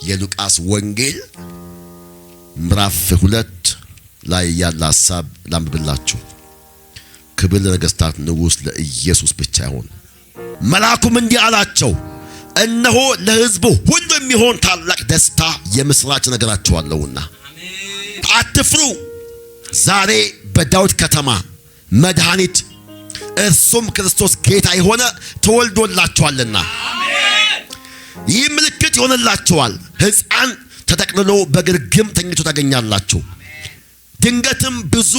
የሉቃስ ወንጌል ምዕራፍ 2 ላይ ያለ ሀሳብ ላንብብላችሁ። ክብር ለነገሥታት ንጉሥ ለኢየሱስ ብቻ ይሁን። መልአኩም እንዲህ አላቸው፣ እነሆ ለሕዝቡ ሁሉ የሚሆን ታላቅ ደስታ የምስራች እነግራችኋለሁና አትፍሩ። ዛሬ በዳዊት ከተማ መድኃኒት እርሱም ክርስቶስ ጌታ የሆነ ተወልዶላችኋልና። ይህ ምልክት ይሆንላችኋል፣ ሕፃን ተጠቅልሎ በግርግም ተኝቶ ታገኛላችሁ። ድንገትም ብዙ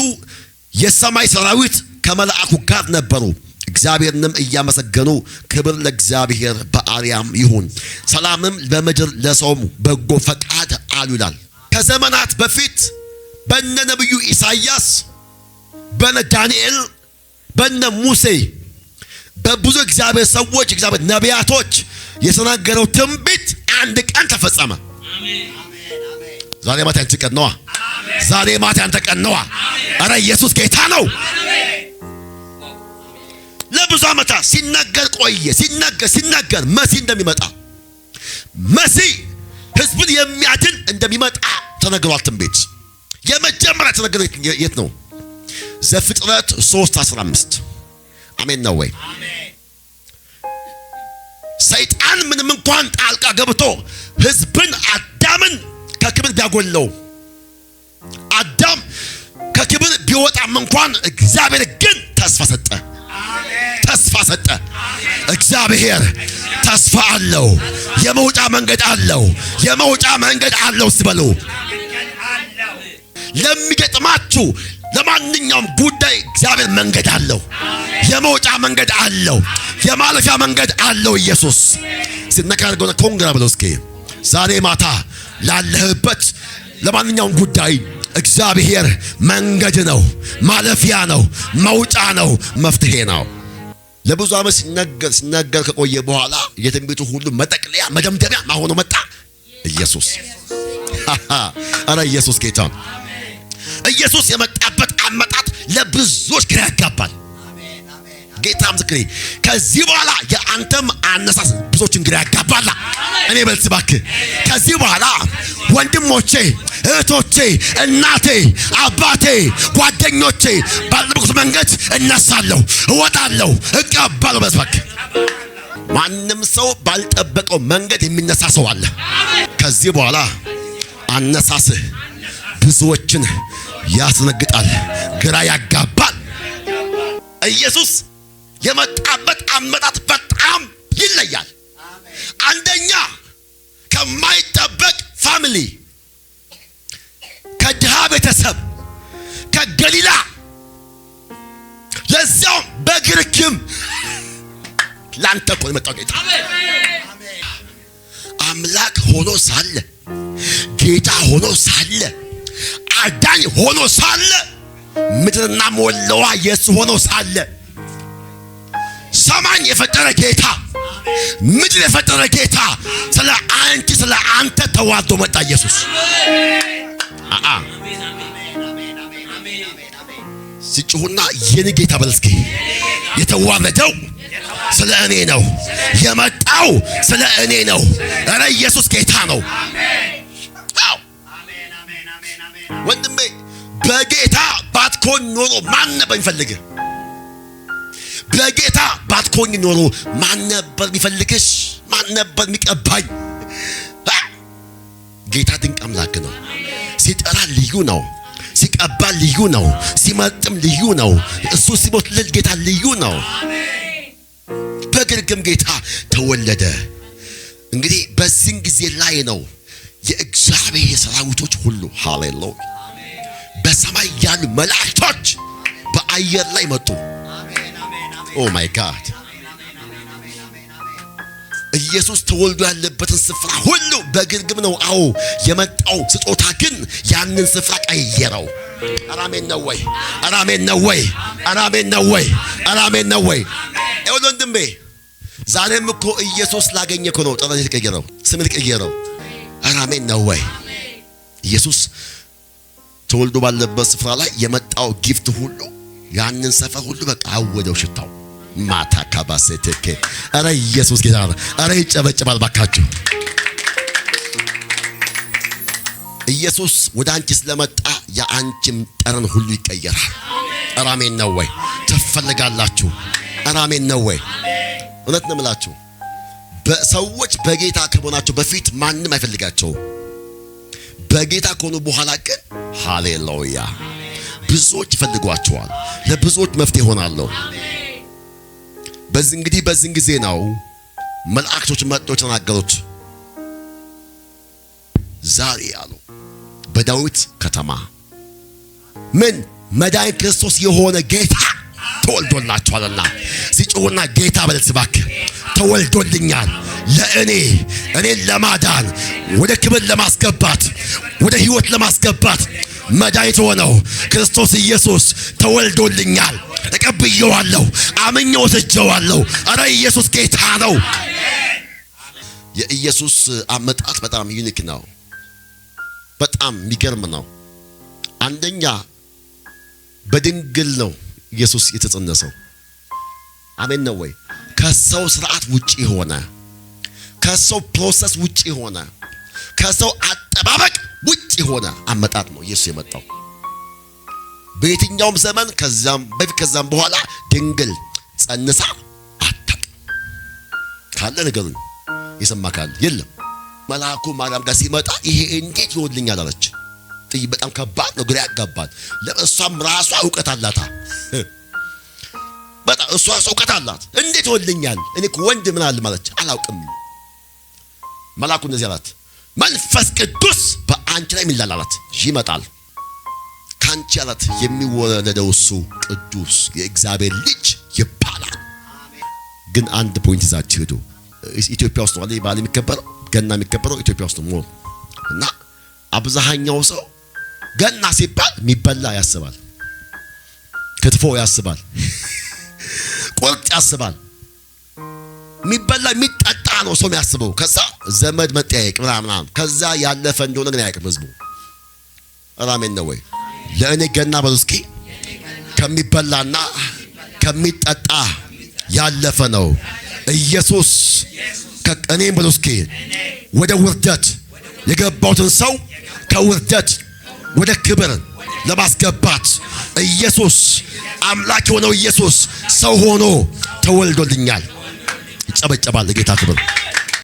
የሰማይ ሰራዊት ከመልአኩ ጋር ነበሩ፣ እግዚአብሔርንም እያመሰገኑ ክብር ለእግዚአብሔር በአርያም ይሁን፣ ሰላምም በምድር ለሰውም በጎ ፈቃድ አሉ ይላል። ከዘመናት በፊት በነ ነቢዩ ኢሳይያስ፣ በነ ዳንኤል፣ በነ ሙሴ፣ በብዙ እግዚአብሔር ሰዎች፣ እግዚአብሔር ነቢያቶች የተናገረው ትንቢት አንድ ቀን ተፈጸመ። ዛሬ ማታ ያንቺ ቀን ነዋ። ዛሬ ማታ ያንተ ቀን ነዋ። ኧረ ኢየሱስ ጌታ ነው። ለብዙ ዓመታት ሲነገር ቆየ። ሲነገር ሲነገር መሲህ እንደሚመጣ፣ መሲህ ሕዝብን የሚያድን እንደሚመጣ ተነግሯል። ትንቢት የመጀመሪያ ተነገረው የት ነው? ዘፍጥረት 3:15። አሜን ነው ወይ? ሰይጣን ምንም እንኳን ጣልቃ ገብቶ ሕዝብን አዳምን ከክብር ቢያጎለው፣ አዳም ከክብር ቢወጣም እንኳን እግዚአብሔር ግን ተስፋ ሰጠ። ተስፋ ሰጠ። እግዚአብሔር ተስፋ አለው። የመውጫ መንገድ አለው። የመውጫ መንገድ አለው። ስበሉ፣ ለሚገጥማችሁ ለማንኛውም ጉዳይ እግዚአብሔር መንገድ አለው። የመውጫ መንገድ አለው። የማለፊያ መንገድ አለው። ኢየሱስ ሲነካ አድርገው congra ብለው እስኪ። ዛሬ ማታ ላለህበት ለማንኛውም ጉዳይ እግዚአብሔር መንገድ ነው፣ ማለፊያ ነው፣ መውጫ ነው፣ መፍትሄ ነው። ለብዙ ዓመት ሲነገር ሲነገር ከቆየ በኋላ የትንቢቱ ሁሉ መጠቅለያ መደምደሚያ ማን ሆኖ መጣ? ኢየሱስ። ኧረ ኢየሱስ ጌታ። ኢየሱስ የመጣበት አመጣጥ ለብዙዎች ግራ ያጋባል። ጌታ ምስክሬ፣ ከዚህ በኋላ የአንተም አነሳስ ብዙዎችን ግራ ያጋባላ። እኔ በልስ እባክህ፣ ከዚህ በኋላ ወንድሞቼ፣ እህቶቼ፣ እናቴ፣ አባቴ፣ ጓደኞቼ ባልጠበቁት መንገድ እነሳለሁ፣ እወጣለሁ፣ እቀባለሁ። በልስ እባክህ፣ ማንም ሰው ባልጠበቀው መንገድ የሚነሳ ሰው አለ። ከዚህ በኋላ አነሳስህ ብዙዎችን ያስነግጣል፣ ግራ ያጋባል። ኢየሱስ የመጣበት አመጣጥ በጣም ይለያል። አንደኛ ከማይጠበቅ family፣ ከድሃ ቤተሰብ፣ ከገሊላ፣ ለዚያውም በግርግም። ለአንተ እኮ የመጣው ጌታ አምላክ ሆኖ ሳለ፣ ጌታ ሆኖ ሳለ፣ አዳኝ ሆኖ ሳለ፣ ምድርና ሞላዋ የእሱ ሆኖ ሳለ፣ ሰማይን የፈጠረ ጌታ፣ ምድር የፈጠረ ጌታ ስለ አንቺ ስለ አንተ ተዋርዶ መጣ ኢየሱስ። አአ ሲጮሁና የኔ ጌታ በል እስኪ፣ የተዋረደው ስለ እኔ ነው፣ የመጣው ስለ እኔ ነው። ኧረ ኢየሱስ ጌታ ነው። አዎ ወንድሜ፣ በጌታ ባትኮን ኖሮ ማን ነበር የሚፈልግህ? በጌታ ባትኮኝ ኖሮ ማን ነበር የሚፈልግሽ? ማን ነበር የሚቀባኝ? ጌታ ድንቅ አምላክ ነው። ሲጠራ ልዩ ነው። ሲቀባ ልዩ ነው። ሲመርጥም ልዩ ነው። እሱ ሲሞትልህ ጌታ ልዩ ነው። በግርግም ጌታ ተወለደ። እንግዲህ በዚህን ጊዜ ላይ ነው የእግዚአብሔር ሰራዊቶች ሁሉ፣ ሃሌሉያ፣ በሰማይ ያሉ መላእክቶች በአየር ላይ መጡ። Oh my God፣ ኢየሱስ ተወልዶ ያለበትን ስፍራ ሁሉ በግርግም ነው። አዎ፣ የመጣው ስጦታ ግን ያንን ስፍራ ቀየረው። ኧረ አሜን ነው ወይ? ኧረ አሜን ነው ወይ? ኧረ አሜን ነው ወይ? ኧረ አሜን ነው ወይ? ይኸውልህ ወንድሜ፣ ዛሬም እኮ ኢየሱስ ላገኘ እኮ ነው ጠረን የተቀየረው፣ ስም የተቀየረው። ኧረ አሜን ነው ወይ? ኢየሱስ ተወልዶ ባለበት ስፍራ ላይ የመጣው gift ሁሉ ያንን ሰፈር ሁሉ በቃ አወደው ሽታው። ማታ ካባሴቴኬ። ኧረ ኢየሱስ ጌታ ነው። ኧረ ይጨበጨባል ባካችሁ። ኢየሱስ ወደ አንቺ ስለመጣ የአንቺም ጠረን ሁሉ ይቀየራል። ኧረ አሜን ነው ወይ? ትፈልጋላችሁ? ኧረ አሜን ነው ወይ? እውነት ነው የምላችሁ፣ በሰዎች በጌታ ከመሆናቸው በፊት ማንም አይፈልጋቸውም። በጌታ ከሆኑ በኋላ ግን ሃሌሉያ ብዙዎች ይፈልጓቸዋል። ለብዙዎች መፍትሄ ይሆናሉ። በዚህ እንግዲህ በዚህን ጊዜ ነው መላእክቶች መጥተው የተናገሩት። ዛሬ አሉ በዳዊት ከተማ ምን መድኃኒት ክርስቶስ የሆነ ጌታ ተወልዶላችኋልና። ሲጮሁና ጌታ በል እባክህ ተወልዶልኛል፣ ለእኔ እኔን ለማዳን፣ ወደ ክብር ለማስገባት፣ ወደ ህይወት ለማስገባት መድኃኒት ሆነው ክርስቶስ ኢየሱስ ተወልዶልኛል። ተቀብዬዋለሁ፣ አምኜ ወስጄዋለሁ። ኧረ ኢየሱስ ጌታ ነው። የኢየሱስ አመጣጥ በጣም unique ነው። በጣም የሚገርም ነው። አንደኛ በድንግል ነው ኢየሱስ የተጸነሰው። አሜን ነው ወይ? ከሰው ስርዓት ውጪ የሆነ፣ ከሰው process ውጪ የሆነ፣ ከሰው አጠባበቅ ውጪ የሆነ አመጣጥ ነው ኢየሱስ የመጣው። በየትኛውም ዘመን ከዛም በፊት ከዛም በኋላ ድንግል ጸንሳ አታውቅም። ካለ ንገሩኝ፣ የሰማ ካለ የለም። መልአኩ ማርያም ጋር ሲመጣ ይሄ እንዴት ይሆንልኛል አለች። ጥይ በጣም ከባድ ነው፣ ግራ ያጋባል። ለእሷም ራሷ እውቀት አላታ፣ በጣም እሷ ራሷ እውቀት አላት። እንዴት ይሆንልኛል? እኔ እኮ ወንድ ምን አለ ማለች አላውቅም። መልአኩ እንደዚህ አላት፣ መንፈስ ቅዱስ በአንቺ ላይ ምን አላት ይመጣል። ከአንቺ አላት የሚወለደው እሱ ቅዱስ የእግዚአብሔር ልጅ ይባላል። ግን አንድ point ይዛችሁ ሂዱ። ኢትዮጵያ ውስጥ ነው በዓል የሚከበረው፣ ገና የሚከበረው ኢትዮጵያ ውስጥ ነው። እና አብዛኛው ሰው ገና ሲባል የሚበላ ያስባል፣ ክትፎ ያስባል፣ ቁርጥ ያስባል። የሚበላ የሚጠጣ ነው ሰው የሚያስበው። ከዛ ዘመድ መጠያየቅ ምናምን፣ ከዛ ያለፈ እንደሆነ ግን አያውቅም ህዝቡ። አሜን ነው ወይ? ለእኔ ገና በሉ እስኪ ከሚበላና ከሚጠጣ ያለፈ ነው። ኢየሱስ እኔም በሉ እስኪ ወደ ውርደት የገባሁትን ሰው ከውርደት ወደ ክብር ለማስገባት ኢየሱስ፣ አምላክ የሆነው ኢየሱስ ሰው ሆኖ ተወልዶልኛል። ይጨበጨባል ለጌታ ክብር።